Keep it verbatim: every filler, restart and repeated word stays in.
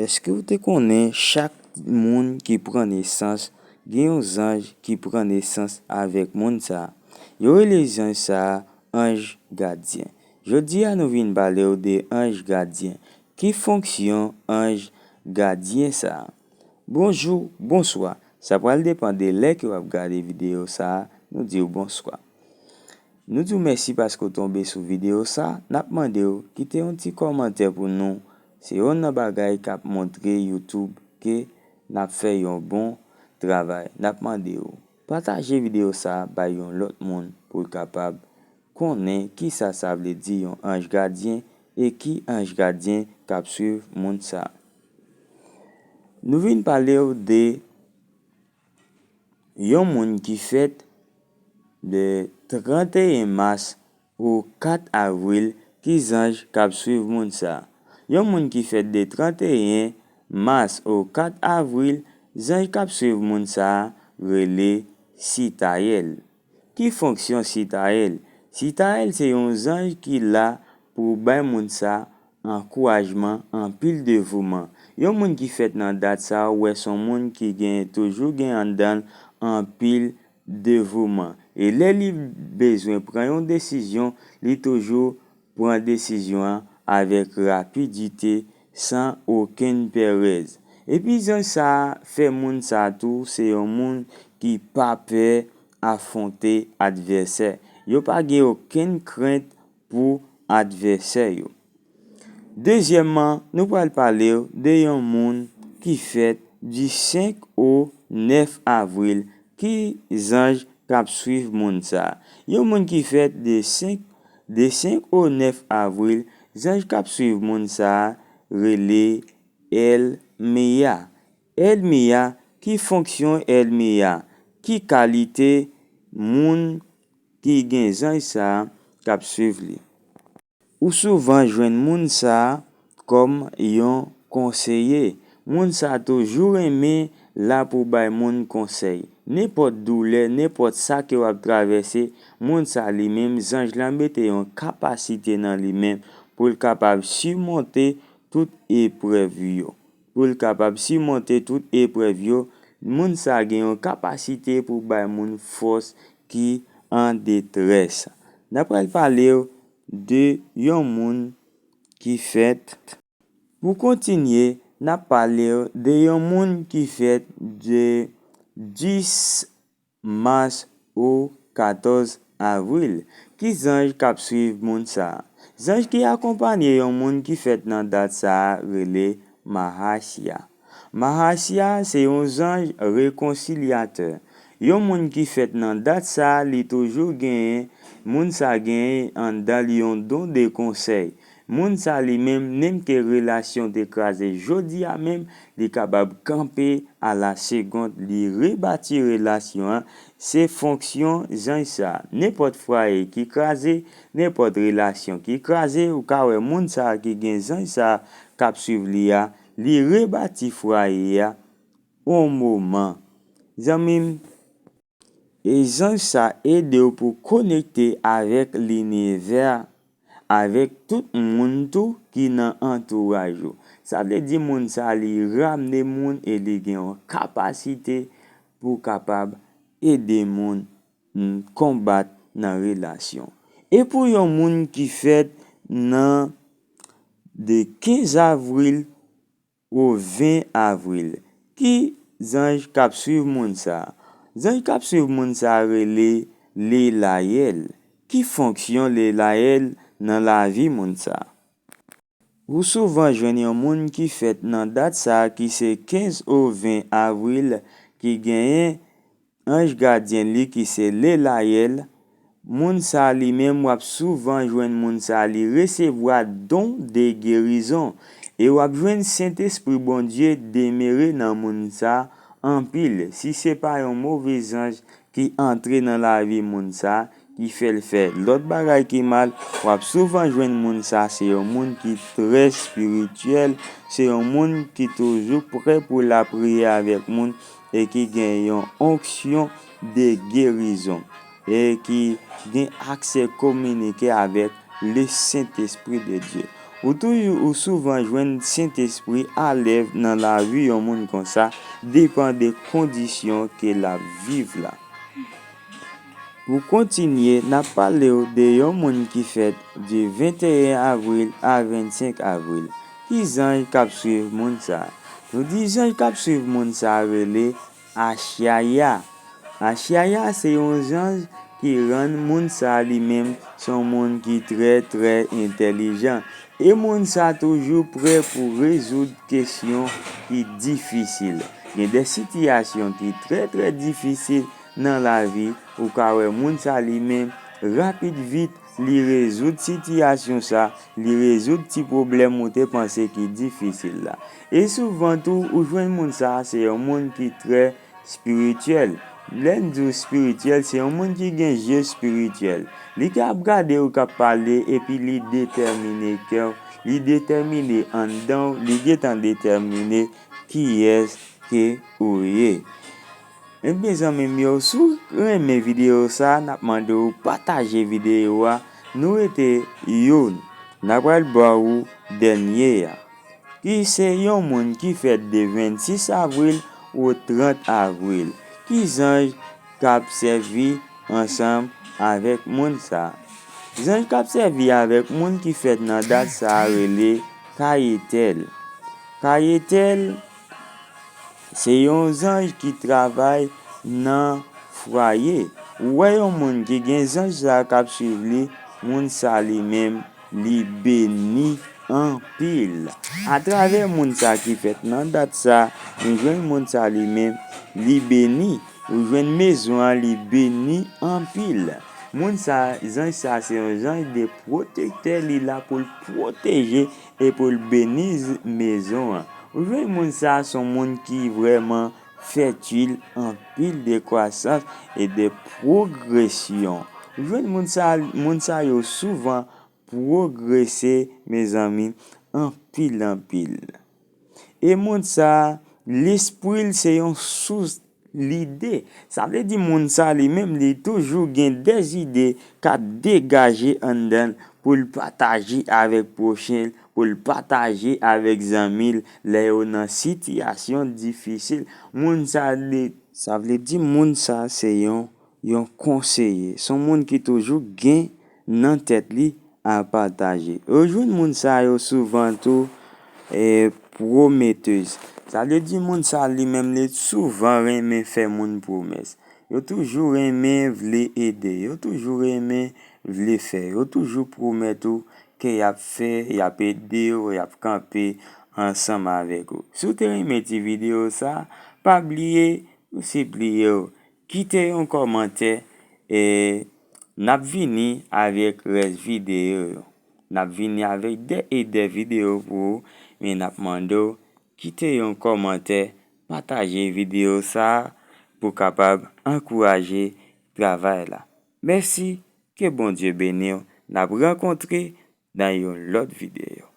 Èske w te konnen chak moun ki pran nesans, gen yon zanj ki pran nesans avèk moun sa a? Yo rele zanj sa a anj gadyen. Jodi a, nou vin pale w de anj gadyen. Ki fonksyon anj gadyen sa a? Bonjou, bonswa. Sa pral depann de lè ke w ap gade videyo sa a, nou di w bonswa. Nou di w mèsi paske w tonbe sou videyo sa a. N ap mande w kite yon ti kòmantè pou nou. Se youn nan bagay k ap montre YouTube ke n ap fè yon bon travay. N ap mande w pataje videyo sa a bay yon lòt moun pou l kapab konnen kisa sa vle di yon anj gadyen e ki anj gadyen k ap swiv moun sa a. Nou vin pale w de yon moun ki fèt de tranteyen mas o kat avril, ki zanj k ap swiv moun sa a? Yon moun ki fèt de tranteyen mas o kat avril, zanj k ap swiv moun sa a rele Sitayèl. Ki fonksyon Sitayèl? Sitayèl se yon zanj ki la pou bay moun sa ankourajman, anpil devouman. Yon moun ki fèt nan dat sa a, ou wè se yon moun ki gen, toujou gen anndan l anpil devouman. E lè li bezwen pran yon desizyon, li toujou pran desizyon an avèk rapidite, san okenn pèrèz. Epi zanj sa a fè moun sa a tou se yon moun ki pa pè afwonte advèsè. Yo pa gen okenn krent pou advèsè yo. Dezyèmman, nou pral pale w de yon moun ki fèt di senk o nèf avril, ki zanj k ap swiv moun sa a? Yon moun ki fèt de senk, de senk o nèf avril, zanj k ap swiv moun sa a rele Èlmiya. Èlmiya, ki fonksyon Èlmiya? Ki kalite moun ki gen zanj sa a k ap swiv li? Ou souvan jwenn moun sa a kòm yon konseye. Moun sa a toujou renmen la pou bay moun konsèy. Nenpòt doulè, nenpòt sa ke w ap travèse, moun sa a li menm, zanj la mete yon kapasite nan li menm pou l kapab simonte tout eprèv yo. Pou l kapab simonte tout eprèv yo, moun sa a gen yon kapasite pou bay moun fòs ki an detrès. N ap pral pale w de yon moun ki fèt. Pou kontinye, n ap pale w de yon moun ki fèt de dis mas o katòz avril. Ki zanj k ap swiv moun sa a? Zanj ki akonpanye yon moun ki fèt nan dat sa a rele Mahasya. Mahasya se yon zanj rekonsilyatè. Yon moun ki fèt nan dat sa a, li toujou genyen, moun sa genyen anndan li yon don de konsèy. Moun sa li menm, menm ke relasyon te kraze, jodi a menm, li kapab kanpe a la segond, li rebati relasyon an. Se fonksyon zanj sa. Nenpòt fwaye ki kraze, nenpòt relasyon ki kraze, ou ka wè moun sa ki gen zanj sa k ap swiv li a, li rebati fwaye a on moman. Zanmi m, e zanj sa ede w pou konekte avèk linivè, avèk tout moun tou ki nan antouraj ou. Sa vle di moun sa li ramne moun e li gen yon kapasite pou kapab ede moun, mm, konbat nan relasyon. E pou yon moun ki fèt nan de kenz avril o ven avril, ki zanj k ap swiv moun sa a? Zanj k ap swiv moun sa a rele Lelayèl. Ki fonksyon Lelayèl nan lavi moun sa a? Ou souvan jwenn yon moun ki fèt nan dat sa a ki se kenz o ven avril ki genyen anj gadyen li ki se Lelayèl. Moun sa li menm w ap souvan jwenn moun sa li resevwa don de gerizon. E w ap jwenn Sentespri Bondye demere nan moun sa anpil. Si se pa yon move zanj ki antre nan lavi moun sa, ki fè l fè lòt bagay ki mal, w ap souvan jwenn moun sa se yon moun ki trè espirityèl, se yon moun ki toujou prè pou lapriyè avèk moun e ki gen yon onksyon de gerizon e ki gen aksè kominike avèk le Sentespri de Dye. Ou toujou ou souvan jwenn Sentespri alèv nan lavi yon moun konsa, depan de kondisyon ke l ap viv la. Pou kontinye, n ap pale w de yon moun ki fèt di venteyen avril a vennsenk avril. Ki zanj k ap swiv moun sa a? Nou di zanj k ap swiv moun sa a rele Achyaya. Achyaya se yon zanj ki rann moun sa a li menm se yon moun ki trè, trè entèlijan. E moun sa a toujou prè pou rezoud kesyon ki difisil. Gen de sitiyasyon ki trè, trè difisil nan lavi, ou ka wè moun sa a li menm, rapid vit, li rezoud sitiyasyon sa, li rezoud ti pwoblèm ou te panse ki difisil la. E souvan tou, ou jwenn moun sa a se yon moun ki trè espirityèl. Lè n di w espirityèl, se yon moun ki gen je espirityèl. Li ka ap gade w k ap pale epi li detèmine kè w, li detèmine anndan w, li gentan detèmine kiyès ke ou ye. Ebyen zanmi m yo, si w renmen videyo sa a, n ap mande w pataje videyo a. Nou rete youn. N a pral ba ou dènye a, ki se yon moun ki fèt de vennsis avril o trant avril. Ki zanj k ap sèvi ansanm avèk moun sa a? Zanj k ap sèvi avèk moun ki fèt nan dat sa a rele Kayetèl. Kayetèl se yon zanj ki travay nan fwaye. Ou wè yon moun ki gen zanj sa a k ap swiv li, moun sa li menm, li beni anpil. Atravè moun sa ki fèt nan dat sa, nou jwenn moun sa li menm, li beni. Ou jwenn mezon an, li beni anpil. Moun sa, zanj sa, se yon zanj de pwotektè, li la pou l pwoteje e pou l beni z- mezon an. Ou jwenn moun sa, se yon moun ki vrèman fètil, anpil de kwasans e de pwogresyon. Ou jwenn moun sa, moun sa yo souvan pwogrese, mezanmi, anpil, anpil. E moun sa, lespri l se yon sous lide. Sa vle di moun sa li menm, li toujou gen de zide k ap degaje anndan l pou l pataje avèk pwochen l, pou l pataje avèk zanmi l lè yo nan sitiyasyon difisil. Moun sa, li, sa vle di moun sa se yon, yon konseye. Se yon moun ki toujou gen nan tèt li a pataje. Yo jwenn moun sa yo souvan tou, e, pwometèz. Sa vle di moun sa li menm li souvan renmen fè moun pwomès. Yo toujou renmen vle ede. Yo toujou renmen vle fè. Yo toujou pwomèt ou ke y ap fè, y ap ede w, y ap kanpe ansanm avèk ou. Si w te renmen ti videyo sa, pa bliye, nou sipliye w, kite yon kòmantè, e n ap vini avèk rès videyo yo. N ap vini avèk de e de videyo pou ou, men n ap mande w kite yon kòmantè, pataje videyo sa a pou kapab ankouraje travay la. Mèsi, ke Bondye beni w. N ap rankontre nan yon lòt videyo.